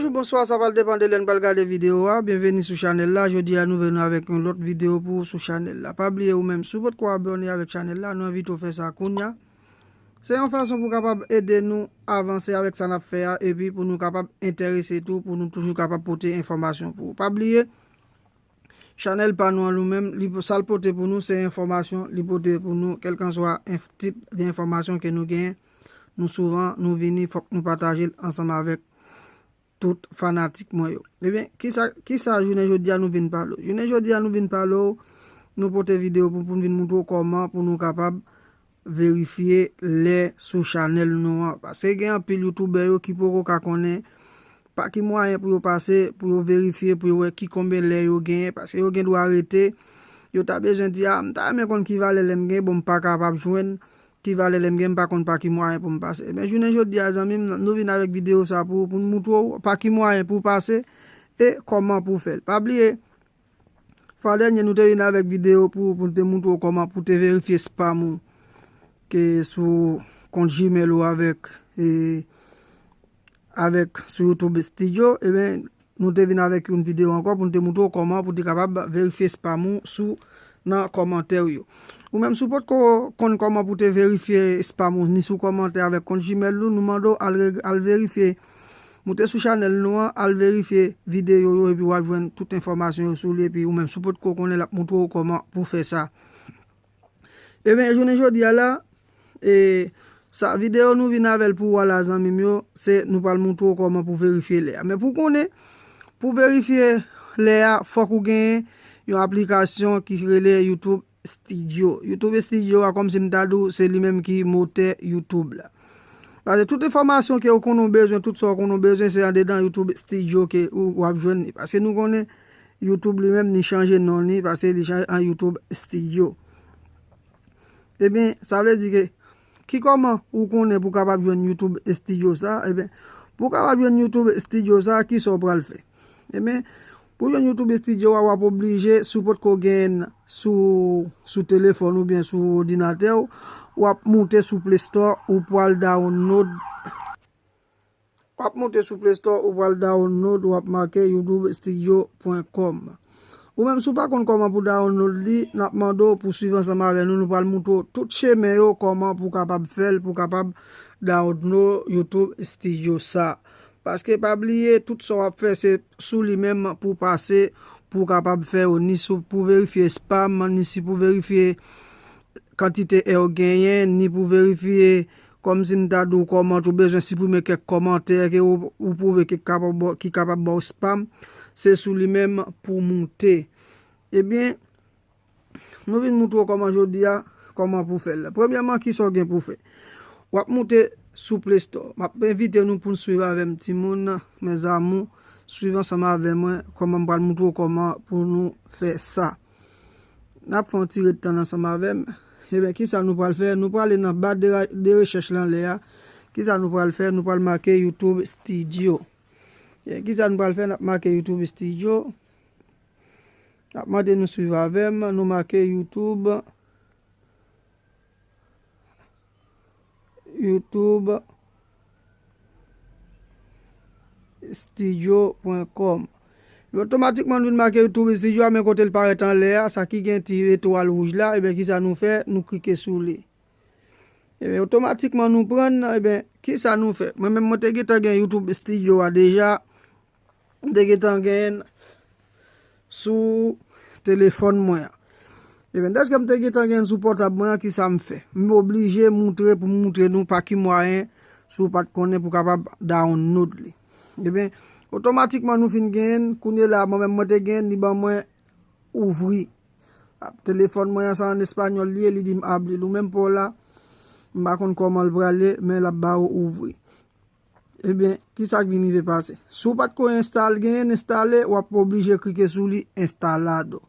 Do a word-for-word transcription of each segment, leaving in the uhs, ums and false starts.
Bonswa, sa pral depann de lè n pral gade videyo a. Byenveni sou chanèl la. Jodi a nou vin avèk yon lòt videyo pou ou sou chanèl la. Pa bliye ou menm, si w potko abòne avèk chanèl la, nou envite w fè sa kounya. Se yon fason pou kapab ede nou avanse avèk sa n ap fè a, epi pou nou kapab enterese tou, pou nou toujou kapab pote enfòmasyon pou ou. Pa bliye, chanèl pa nou an nou menm, li, sa l pote pou nou, se enfòmasyon, li pote pou nou, kèlkanswa enf-, tip de enfòmasyon ke nou genyen, nou souvan, nou vini, fòk nou pataje l ansanm avèk tout fanatik mwen yo. Ebyen, kisa, kisa jounen jodi a nou vin pale w? Jounen jodi a nou vin pale w, nou pote videyo pou, pou n vin moutre w kòman pou nou kapab verifye lè sou chanèl nou an. Paske gen anpil youtubè yo ki poko ka konnen pa ki mwayen pou yo pase, pou yo verifye, pou yo wè ki konbyen lè yo genyen, paske yo gen dwa rete, yo ta bezwen di, a, m ta renmen konn ki valè lè m gen, bon, m pa kapab jwenn, ki valè lè m gen, m pa konn pa ki mwayen pou m pase. Ebyen, jounen jodi a, zanmi m, nou vin avèk videyo sa pou, pou n moutre w pa ki mwayen pou w pase e kòman pou w fè l. Pa bliye, fwa dènye, nou te vin avèk videyo pou, pou n te moutre w kòman pou te verifye spam ou ke sou kont Gmail ou avèk, e, avèk sou YouTube Studio. Ebyen, nou te vin avèk yon videyo ankò pou n te moutre w kòman pou te kapab verifye spam ou sou, nan kòmantè w yo. Ou menm, si w potko konn kòman pou te verifye spam ou ni sou kòmantè avèk kont Gmail ou, nou mande w al re-, al verifye. Moute sou chanèl nou an, al verifye videyo yo, epi w ap jwenn tout enfòmasyon yo sou li, epi ou menm, si w potko konnen, l ap moutre w kòman pou fè sa. Ebyen, jounen jodi a la, e, sa, videyo nou vin avè l pou ou a la, zanmi m yo, se nou pral moutre w kòman pou verifye lè a. Men pou konnen, pou verifye lè a, fòk ou gen yon aplikasyon ki rele YouTube Studio. YouTube Studio a, kòmsi m ta di w, se li menm ki motè YouTube la. Paske tout enfòmasyon ke ou konnen w bezwen, tout sa ou konnen w bezwen, se andedan YouTube Studio ke ou, w ap jwenn li. Paske nou konnen YouTube li menm, li chanje non li, paske li chanje an YouTube Studio. Ebyen, sa vle di ke, ki kòman ou konnen pou kapab jwenn YouTube Studio sa? Ebyen, pou kapab jwenn YouTube Studio sa, ki sa w pral fè? Ebyen, pou jwenn YouTube Studio a, w ap oblije, si w potko genyen l sou, sou telefòn oubyen sou òdinatè w, w ap moute sou Play Store, ou pral download. W ap moute sou Play Store, ou pral download, w ap make youtube studio point com. Ou menm, si w pa konn kòman pou download li, n ap mande w pou swiv ansanm avè nou, nou pral moutre w tout chemen yo, kòman pou w kapab fè l, pou w kapab download YouTube Studio sa. Paske pa bliye, tout sa w ap fè, se sou li menm pou w pase, pou w kapab fè yo, ni sou, pou verifye spam, ni si pou verifye kantite è w genyen, ni pou verifye, kòmsi m ta di w, kòman tou bezwen siprime kèk kòmantè ke ou, ou pwouve ki kapab ba w, ki kapab ba w spam, se sou li menm pou moute. Ebyen, nou vin moutre w kòman jodi a, kòman pou fè l. Premyèman, ki sa w gen pou fè? W ap moute sou Play Store. M ap envite nou pou n swiv avè m, timoun, mes amours, swiv ansanm avè mwen, kòman m pral moutre w kòman pou nou fè sa. N ap fè yon ti ret tann ansanm avè m. Ebyen, kisa nou pral fè? Nou prale nan ba de ra-, de rechèch lan anlè a. Kisa nou pral fè? Nou pral make YouTube Studio. Ebyen, kisa nou pral fè? N ap make YouTube Studio. N ap mande nou swiv avè m. Nou make YouTube. YouTube studio point com. Otomatikman, nou vin make YouTube Studio a, men kote l parèt anlè a, sa ki gen ti etwal wouj la, ebyen, kisa nou fè? Nou klike sou li. Ebyen, otomatikman, nou pran, ebyen, kisa nou fè? Mwen menm, mwen te gentan gen YouTube Studio a deja, m te gentan genyen l sou telefòn mwen an. Ebyen, dèske m te gentan genyen l sou pòtab mwen an, kisa m fè? M oblije moutre pou m moutre nou pa ki mwayen, si w pa t konnen, pou w kapab download li. Ebyen, otomatikman nou fin genyen l, kounye la, mwen menm mwen te genyen l, li ban mwen ouvri. Telefòn mwen an, se an espanyòl li ye, li di m abrir. Ou menm pa w la, m pa konn kòman l prale, men l ap ba ou ouvri. Ebyen, kisa k vin rive pase? Si w pa t ko enstal-, genyen l enstale, w ap oblije klike sou li, instalado.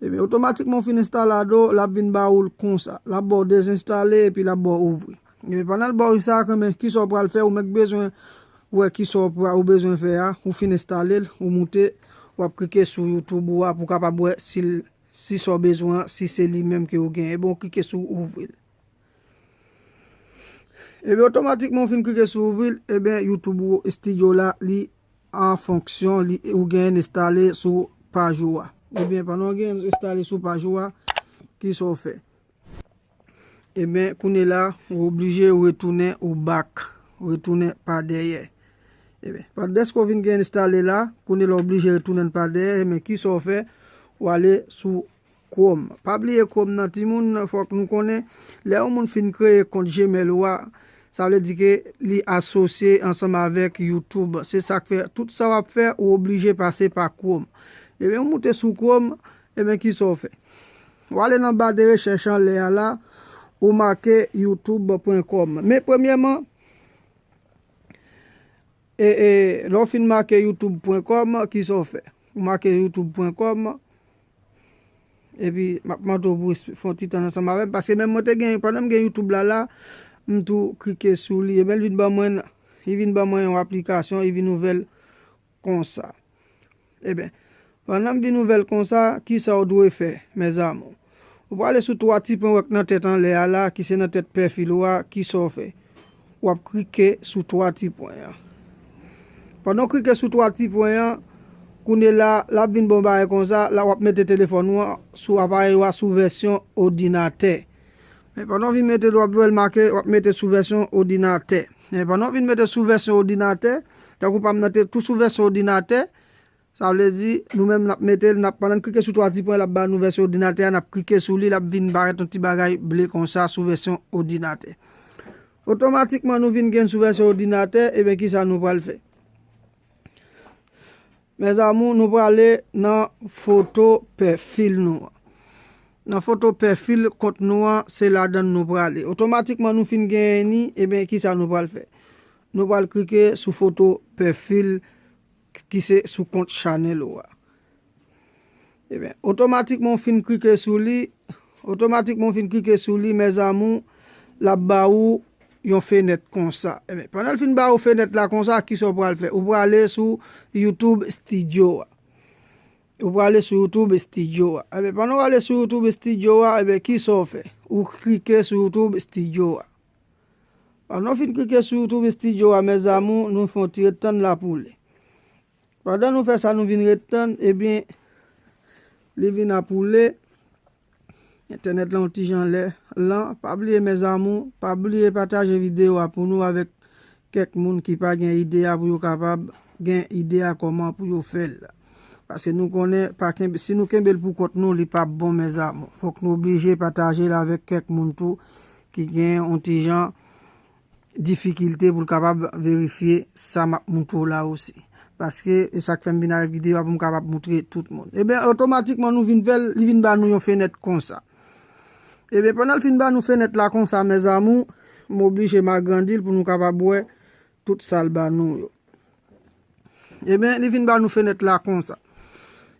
Ebyen, otomatikman w fin instalado, l ap vin ba ou l konsa. L ap ba w dezenstale, epi l ap ba w ouvri. Ebyen, pandan l ba w sa, kanmenm, kisa w pral fè? Ou mèt bezwen wè kisa w pra-, ou bezwen fè a, ou fin enstale l, ou moute, w ap klike sou YouTube ou a pou w kapab wè si l, si sa w bezwen an, si se li menm ke ou genyen. Ebyen, ou klike sou ouvri l. Ebyen, otomatikman, ou fin klike sou ouvri l, ebyen, YouTube ou Studio la, li an fonksyon li, ou genyen enstale sou paj ou a. Ebyen, pandan w genyen enstale sou paj ou a, kisa w fè? Ebyen, kounye la, ou oblije retounen ou back, retounen pa dèyè. Ebyen, pa dèske w vin gen enstale la, kounye la w oblije retounen pa dèyè, ebyen, kisa w fè? Ou ale sou Chrome. Pa bliye Chrome nan timoun, fòk nou konnen, lè yon moun fin kreye kont Gmail ou a, sa vle di ke li asosye ansanm avèk YouTube. Se sa k fè, tout sa w ap fè, ou oblije pase pa Chrome. Ebyen, ou moute sou Chrome, ebyen, kisa w fè? Ou ale nan ba de rechèch anlè a la, ou make youtube pwen kòm. Men premyèman, e, e, lè w fin make youtube pwen kòm, kisa w fè? Ou make youtube pwen kòm, epi m ap mande w pou w fè yon ti tan ansanm avè m, paske menm mwen te gen, pandan m gen youtube la la, m tou klike sou li, ebyen, li vin ban mwen, li vin ban mwen yon aplikasyon, li vin ouvè l konsa. Ebyen, pandan m vin ouvè l konsa, kisa w dwe fè, mes amours? Ou prale sou twa ti pwen w wè k nan tèt anlè a la, ki se nan tèt pèfil ou a, kisa w fè? W ap klike sou twa ti pwen an. Pandan w klike sou twa ti pwen an, kounye la, l ap vin ba w bagay konsa, la w ap mete telefòn ou an sou aparèy ou a sou vèsyon òdinatè. Men pandan w vin mete, w ap wè l make, w ap mete sou vèsyon òdinatè. Men pandan w vin mete sou vèsyon òdinatè, tankou pa m nan te tou sou vèsyon òdinatè, sa vle di, nou menm n ap mete l, n ap, pandan n klike sou twa ti pwen, l ap ba nou vèsyon òdinatè a, n ap klike sou li, l ap vin parèt yon ti bagay ble konsa sou vèsyon òdinatè. Otomatikman, nou vin gen sou vèsyon òdinatè, ebyen, kisa nou pral fè? Mes amours, nou prale nan foto pèfil nou an. Nan foto pèfil kont nou an, se ladan l nou prale. Otomatikman, nou fin genyen ni, ebyen, kisa nou pral fè? Nou pral klike sou foto pèfil ki se sou kont chanèl ou a. Ebyen, otomatikman w fin klike sou li, otomatikman w fin klike sou li, mes amours, l ap ba ou yon fenèt konsa. Ebyen, pandan l fin ba ou fenèt la konsa, kisa w pral fè? Ou prale sou YouTube Studio a. Ou prale sou YouTube Studio a. Ebyen, pandan w ale sou YouTube Studio a, ebyen, kisa w fè? Ou klike sou YouTube Studio a. Pandan w fin klike sou YouTube Studio a, mes amours, nou fè yon ti ret tann la pou li. Pandan nou fè sa, nou vin ret tann, ebyen, li vin ap woule. Entènèt la yon ti jan lè lan. Pa bliye, mes amours, pa bliye pataje videyo a pou nou avèk kèk moun ki pa gen ide a, pou yo kapab gen ide a kòman pou yo fè l. Paske nou konnen, pa kenbe, si nou kenbe l pou kont nou, li p ap bon, mes amours. Fòk nou oblije pataje l avèk kèk moun tou ki gen yon ti jan difikilte pou l kapab verifye sa m ap montre w la osi. Paske e sa k fè m vin avèk videyo a pou m kapab montre tout moun. Ebyen, otomatikman nou vin fè l, li vin ba nou yon fenèt konsa. Ebyen, pandan l fin ba nou fenèt la konsa, mes amours, m oblije m agrandi l pou nou kapab wè tout sa l ba nou yo. Ebyen, li vin ba nou fenèt la konsa.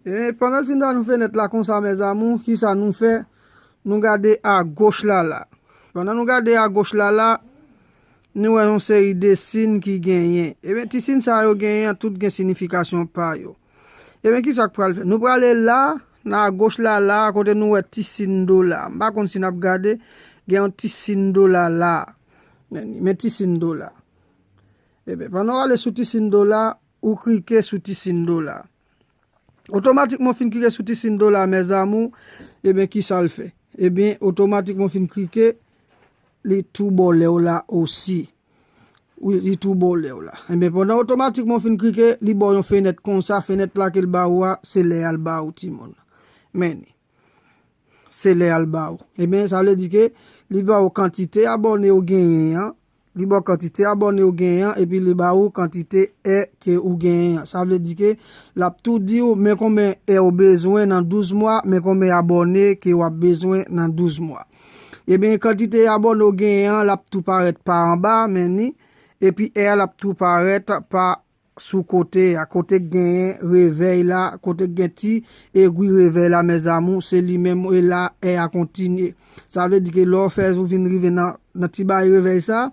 Ebyen, pandan l fin ba nou fenèt la konsa, mes amours, kisa nou fè? Nou gade agoch la la. Pandan nou gade agoch la la, nou wè yon seri de siy ki genyen. Ebyen, ti siy sa yo genyen an, tout gen siyifikasyon pa yo. Ebyen, kisa k pral fè? Nou prale la, nan agoch la la, kote nou wè ti siy dola. M pa konn si n ap gade, gen yon ti siy dola la. Men, men ti siy dola. Ebyen, pandan w ale sou ti siy dola, ou klike sou ti siy dola. Otomatikman w fin klike sou ti siy dola, mes amours, ebyen, kisa l fè? Ebyen, otomatikman w fin klike, li tou bò lè w la osi. Wi, li tou bò lè w la. Ebyen, pandan otomatikman w fin klike, li ba w yon fenèt konsa, fenèt la ke l ba ou a, se lè a l ba ou, timoun. Men, se lè a l ba ou. Ebyen, sa vle di ke li ba ou kantite abòne ou genyen an, li ba w kantite abòne ou genyen an, epi li ba ou kantite è ke ou genyen an. Sa vle di ke l ap tou di w men konbyen è ou bezwen nan douz mwa, men konbyen abòne ke w ap bezwen nan douz mwa. Ebyen, kantite abòne ou genyen an, l ap tou parèt pa anba, men ni, epi è a l ap tou parèt pa sou kote a, kote k genyen revèy la, kote k gen ti egwi revèy la, mes amours, se li menm e la è a kontinye. Sa vle di ke lè w fè ou vin rive nan, nan ti bay revèy sa,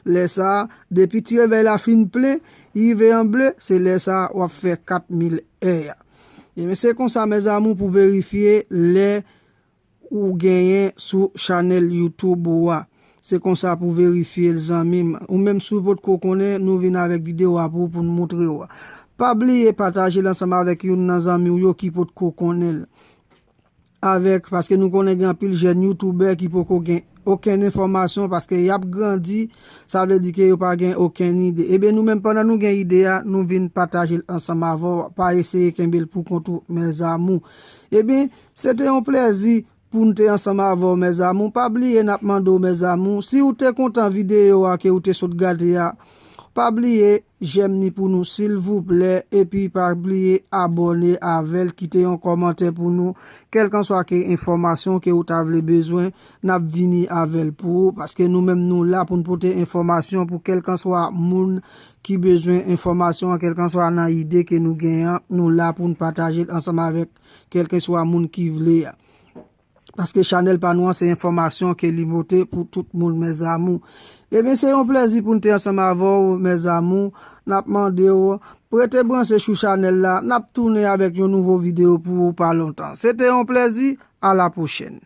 lè sa, depi ti revèy la fin plen, rive an ble, se lè sa w ap fè kat mil è a. Ebyen, se konsa, mes amours, pou verifye lè ou genyen sou chanèl YouTube ou a. Se konsa pou verifye l, zanmi m. Ou menm si w potko konnen, nou vin avèk videyo a pou, pou n montre w. pa bliye pataje l ansanm avèk youn nan zanmi w yo ki potko konnen l. Avèk, paske nou konnen gen anpil jèn youtubè ki poko gen okenn enfòmasyon, paske y ap grandi, sa vle di ke yo pa gen okenn ide. Ebyen, nou menm, pandan nou gen ide a, nou vin pataje l ansanm avè w. Pa eseye kenbe l pou kont ou, mes amours. Ebyen, se te yon plèzi pou n te ansanm avè w, mes amours. Pa bliye, n ap mande w, mes amours, si w te kontan videyo a ke w te sot gade a, pa bliye, jèm ni pou nou, silvouplè, epi pa bliye abòne avè l, kite yon kòmantè pou nou, kèlkanswa ke enfòmasyon ke ou ta vle bezwen, n ap vini avè l pou ou, paske nou menm nou la pou n pote enfòmasyon pou kèlkanswa moun ki bezwen enfòmasyon an, kèlkanswa nan ide ke nou genyen an, nou la pou n pataje l ansanm avèk kèlkanswa moun ki vle a. Paske chanèl pa nou an se enfòmasyon ke li pote pou tout moun, mes amours. Ebyen, se yon plèzi pou n te ansanm avè w, mes amours. N ap mande w, rete branche sou chanèl la. N ap tounen avèk yon nouvo videyo pou ou pa lontan. Se te yon plèzi. A la pwochèn.